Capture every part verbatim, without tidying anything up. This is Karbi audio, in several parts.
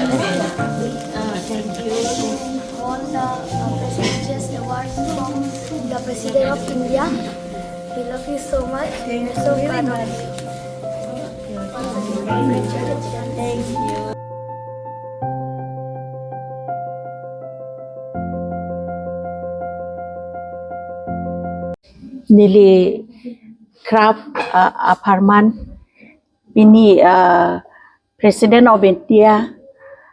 Uh, thank you. Won the uh, prestigious award from the President of India. We love you so much. Thank you so very much. Congratulations. Thank you. Neli krap uh, apharman pini uh, President of India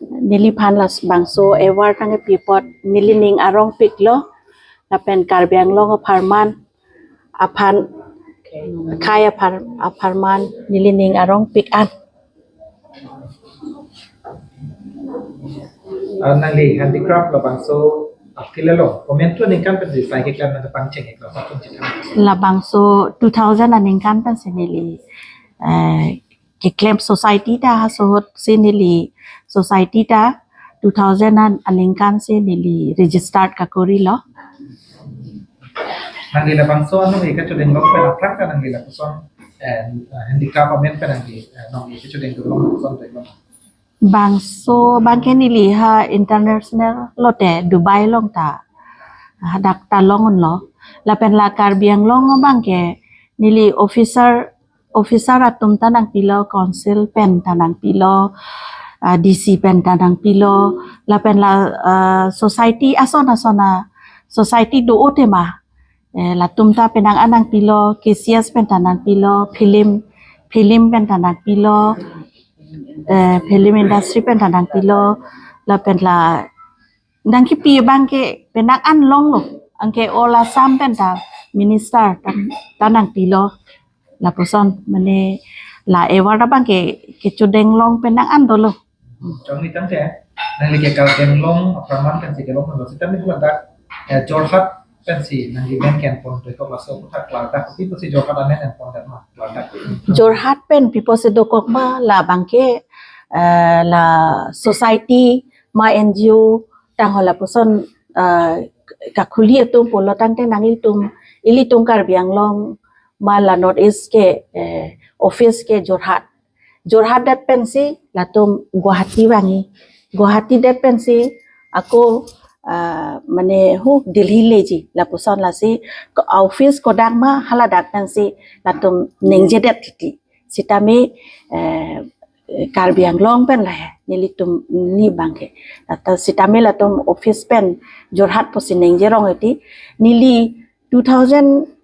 neliphan labangso award nangkepi apot nelining arongpiklo, lapen Karbi Anglong apharman aphan, khei aphar apharman nelining arongpik an. Ah, nangli handicraft labangso apilalo, komantu aningkan pensi sai keklem nangkepangcheng iklo, patun chithang. Labangso two thousand aningkan pensi neli eh, keklem society ta, ha sohot si neli society ta two thousand an aningkan si neli registered kakorilo. Nangli labangso anong ika chodeng long pen aphrang ta nangli lapuson eh, handicraft amen pen nangli eh, nong ika chodeng long lapuson deng long. Bangso abangke neli ha international lote Dubai along ta hadak ta long unlo. Lapen la Karbi Anglong abangke neli officer officer atum ta nangpilo, council pen ta nangpilo, ah, D C pen ta nangpilo, lapen la ah, society ason ason a society do-o tema. Eh, latum ta penang an nangpilo, K C S pen ta nangpilo, film film pen ta nangpilo, eh, film industry pen ta nangpilo, lapen la nangkepi abangke penang an longlo, anke All Assam pen ta minister ta, ta nangpilo. Lapuson mane la award abangke kechodeng long penang an dolo. Chongni tangte, nangli ke Karbi Anglong apharman pensi kelong nanglo, sitame haladak eh, Jorhat pensi nangli men kenpon dokok, laso aphuthak klardak, kopi pusi Jorhat amen enpon det ma, klardak? Jorhat pen pi pusi dokok ma, labangke eh, la society ma N G O tangho lapuson eh, kakhuli atum pulo tangte nanglitum, ilitum Karbi Anglong ma la North East ke eh, office ke Jorhat. Jorhat det pensi latum Guwahati vangji. Guwahati det pensi ako ah, mane hu Delhi leji. Lapuson lasi ko office kodak ma haladak pensi latum ningjedet titi. Sitame eh, Karbi Anglong pen lahei nelitum ni abangke. Ata sitame latum office pen Jorhat pusi ningjerong iti. Neli two thousand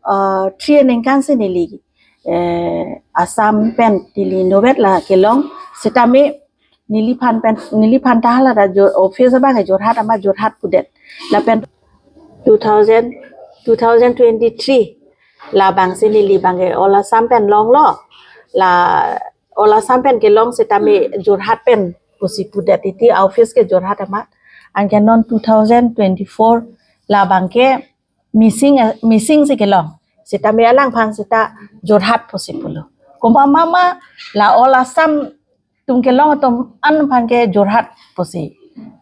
three aningkan si neli eh, Assam pen neli novet la kelong, sitame neliphan pen neliphan ta haladak Jor- office abangke Jorhat amat Jorhat pudet. Lapen two thousand, two thousand twenty-three labangsi neli abangke All Assam pen longlo, la All Assam pen kelong sitame Jorhat pen pusi pudet iti, office ke Jorhat amat. Anke non two thousand twenty-four labangke Mising, eh, Mising si kelong. Sitame alangphan sita Jorhat pusi pulo. Komat ma ma la All Assam atum kelong atum an aphan ke Jorhat pusi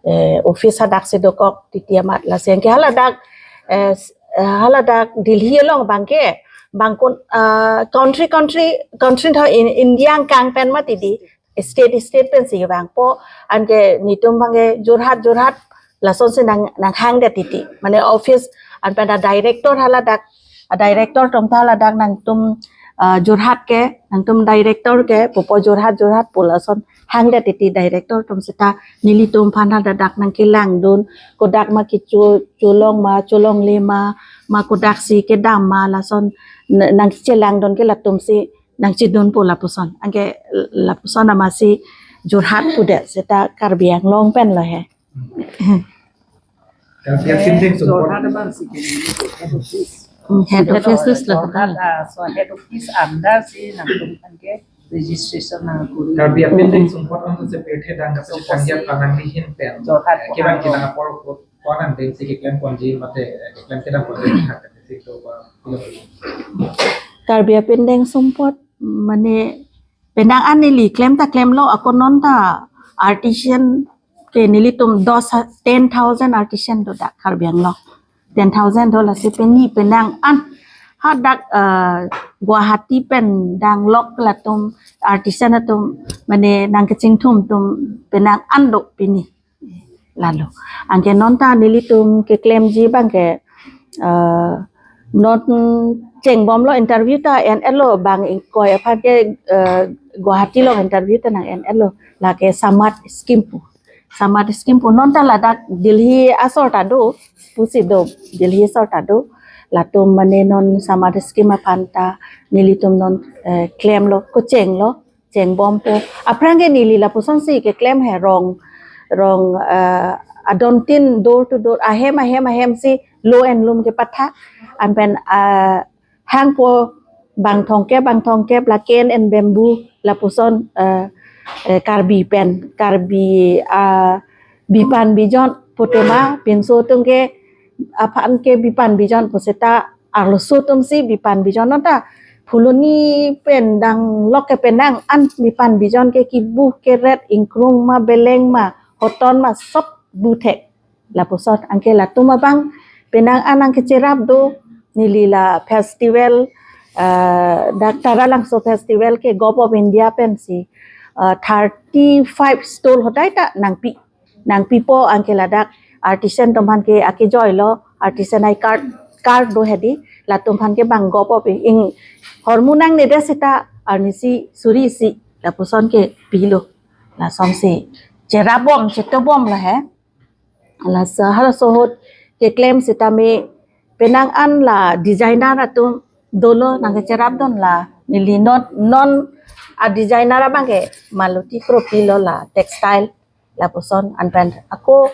eh, office hadak si dokok titi amat, lasi anke haladak eh, s- eh, haladak Delhi along abangke bangkun ah, country country country tho in India angkang pen mati di, state state pensi vangpo, anke netum abangke Jorhat Jorhat lasonsi nang nanghangdet titi. Mane office an pen a director haladak, a director atum ta haladak nangtum ah, Jorhat ke, nangtum director ke pupo Jorhat Jorhat pu lason hangdet titi, director atum sita nelitum aphan haladak nangkelangdun, kodak ma kecho cholong ma cholongle ma, ma kodaksi kedam ma lason n- nangchelangdun ke latumsi nangchedunpo lapuson. Anke lapuson amatsi Jorhat pudet, sita Karbi Anglong pen lahei. Karbi apindeng sumpot. Jorhat abang si kini head office. Hmm, head office lah. Jorhat, ah, so head office under si nangtum aphan ke registration nangkuri. Karbi apindeng sumpot ang sepirthe dang kasi tangya panang lihin pen. Jorhat. Kibang kinang apor ko konan deng si keklem ponji mate keklem kedam ponji hak si to ba. Karbi apindeng sumpot mane penang an neli klem ta klemlo, ako non ta artisan ke nelitum dos ha- ten thousand artisan do dak Karbi Anglong. Ten thousand do, lasi pini penang an hadak, eh, Guwahati pen danglok latum artisan atum mane nangkachingthum atum penang an do pini. Lalo. Anke non ta nelitum keklemji abangke, eh, non chengbomlo, interview ta en-elo, bang ingkoi aphan ke, eh, Guwahati along interview ta nang en-elo. Lake Samad scheme pu. Samad scheme pu non ta ladak Delhi asor ta do, pusi do, Delhi asor ta do. Latum mane non Samad scheme aphan ta nelitum non, eh, klemlo, kochenglo, chengbompo. Aphrang ke neli lapusonsi keklem he, rong, rong, eh, adontin door to door, ahem, ahem, ahem si lo anlum kepatha. Anpen, eh, hangpo bang thomkep, bang thomkep la cane and bamboo lapuson, eh, eh, Karbi pen, Karbi, ah, bipan bijon pu tema, pinso atum ke aphan ke bipan bijon pu seta arloso atum si bipan bijon non ta Phuloni pen danglok ke penang an bipan bijon ke kibuh keret, ingkrung ma, beleng ma, hoton ma, sob buthek. Lapuson anke latum abang penang an nangkecherap do, neli la festival, eh, dak Taralangso festival ke Govt of India pensi, eh, thirty five stall hodai ta nangpi. Nangpipo, anke ladak artisan atum aphan ke akejoilo, artisan I card, card do hedi, latum aphan ke bang Govt of Ing-, hormu nangne det seta arnisi suri isi lapuson ke pilo. Lasonsi cherapbom, chetobomlo he. Lasi halaso ahut keklem sitame penang an la designer atum dolo, nangkecherapdun la neli non, non a designer abangke Maloti Kropi lo, la textile lapuson. Anpen ako,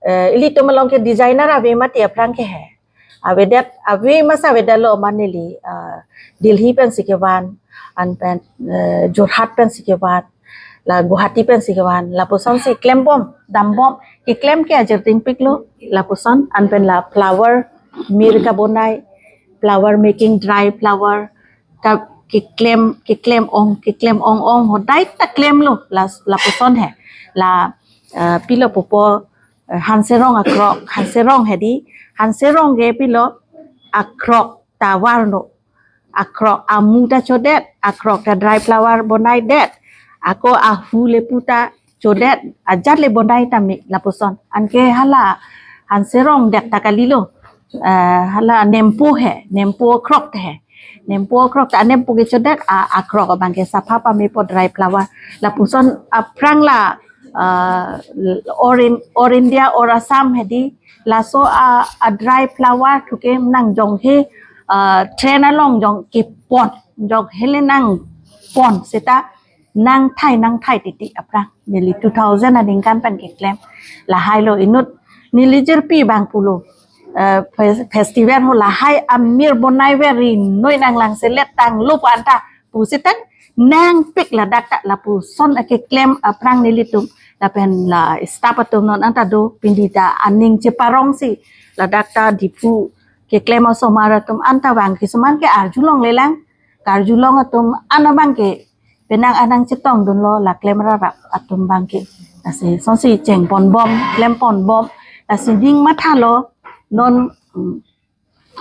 eh, ilitum along ke designer ave mati aphrang ke he. Avedet, ave masa avedetlo, mane neli, eh, Delhi pensi kevan, anpen, eh, Jorhat pensi kevan, la Guwahati pensi kevan, lapusonsi klembom, dambom, keklem ke ajirtingpiklo, lapuson, anpen la flower, mir kabonai, flower making, dry flower, ka keklem, keklem ong, keklem ong ong, hodai ta klemlo, la, lapuson he. La, eh, pilo pupo, eh, Hanserong akrok, Hanserong hedi, Hanserong ke pilo akrok ta varno, akrok amu ta chodet, akrok ta dry flower bonaidet, ako ahu le pu ta chodet, ajat le bonai tame lapuson. Anke hala Hanserong det ta kalilo, eh, hala nempo he, nempo akrok ta he. Nempo akrok ta, nempo ke chodet, a, akrok abangke sapha pamepo, dry flower. Lapuson aphrang la, ah, or in, or India, or Assam hedi, laso a, a dry flower thu ke nangjonghe, ah, train along jong kepon, jonghe le nangpon seta nangthai, nangthai titi aphrang. Neli two thousand aningkan pen keklem. Lahailo inut neli jirpi abang pulo, eh, fes-, festival ho lahai amir bonai veri noi nanglang selet tanglo pu anta pusitang nangpik ladak ta, lapuson akeklem aphrang nelitum lapen la staff atum non anta do, pini ta aning cheparongsi ladak ta Diphu keklem osomar atum anta vang, kisuman ke arjulongle lang, karjulong atum an abangke penang an nangchetongdunlo la klemrap atum abangke. Lasi sonsi chengponbom, klemponbom, lasi ning mathalo non, mm,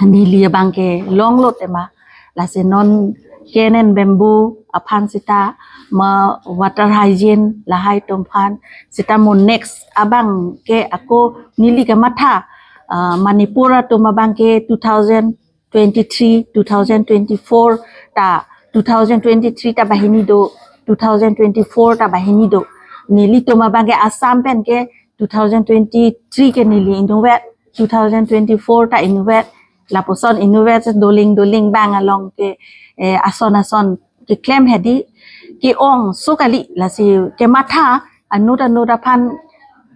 neli abangke longlo tema. Lasi non cane and bamboo aphan seta, ma water hygiene lahai atum aphan seta, mo next abangke ako neli kematha, ah, Manipur atum abangke two thousand twenty-three, two thousand twenty-four ta, two thousand twenty-three ta banghini do, two thousand twenty-four ta banghini do. Nelitum abangke Assam pen ke two thousand twenty-three ke neli inutvet, two thousand twenty-four ta inutvet, lapuson inutvet doling doling bang along ke, eh, ason ason keklem hedi, ke-ong so kali, lasi kematha anut anut aphan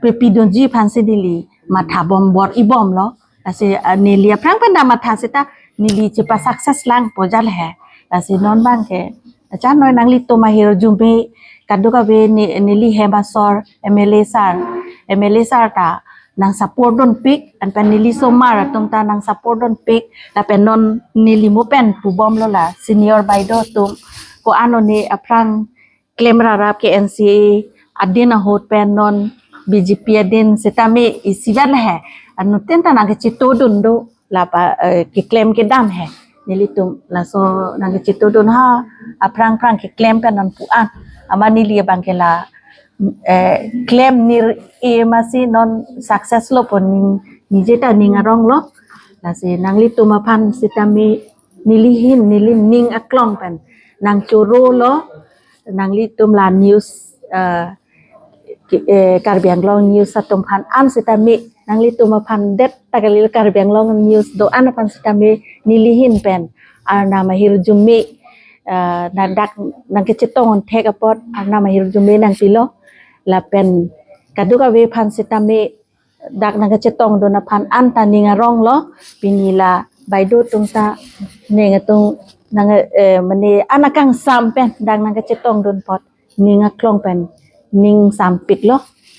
pepidunji aphansi neli mathabom bor-ibomlo. Lasi, ah, neli aphrang pen ta matha seta neli chepa success lang pu jal he. Lasi non abangke achan noi nanglitum ahirjume kadokave ne, neli hem asor M L A sir, M L A sir ta nangsupport dunpik, anpen neli osomar atum ta nangsupport dunpik, lapen non neli mo pen pubomlo la senior baido atum, ko-an one aphrang klemrap ke N C A adin ahut pen non B J P adin sitame isivet he. Anuttin ta nangkachetongdun do la pa, eh, keklem kedam he. Nelitum laso nangkachetongdun ha aphrang phrang keklem pen non pu-an. Amat neli abang ke la eh, klem nir-e masi non success lo pon ning, nije ta ning arong lo. Lasi nanglitum aphan sitame nelihin nelining aklong pen nangchoro lo, nanglitum la news eh, ki- eh, Karbi Anglong news atum aphan an sitame, nanglitum aphan det ta kali, Karbi Anglong news do-an aphan sitame nelihin pen Arnam ahirjume eh, na dak nangkachetong thek apot Arnam ahirjume nangpilo. Lapen kadokave aphan sitame dak nangkachetongdun aphan an ta ning arong lo. Pini la baideo atum ta ning atum nang eh, mane an akangsam pen dak nangkachetongdun apot ning aklong pen ning sampik lo.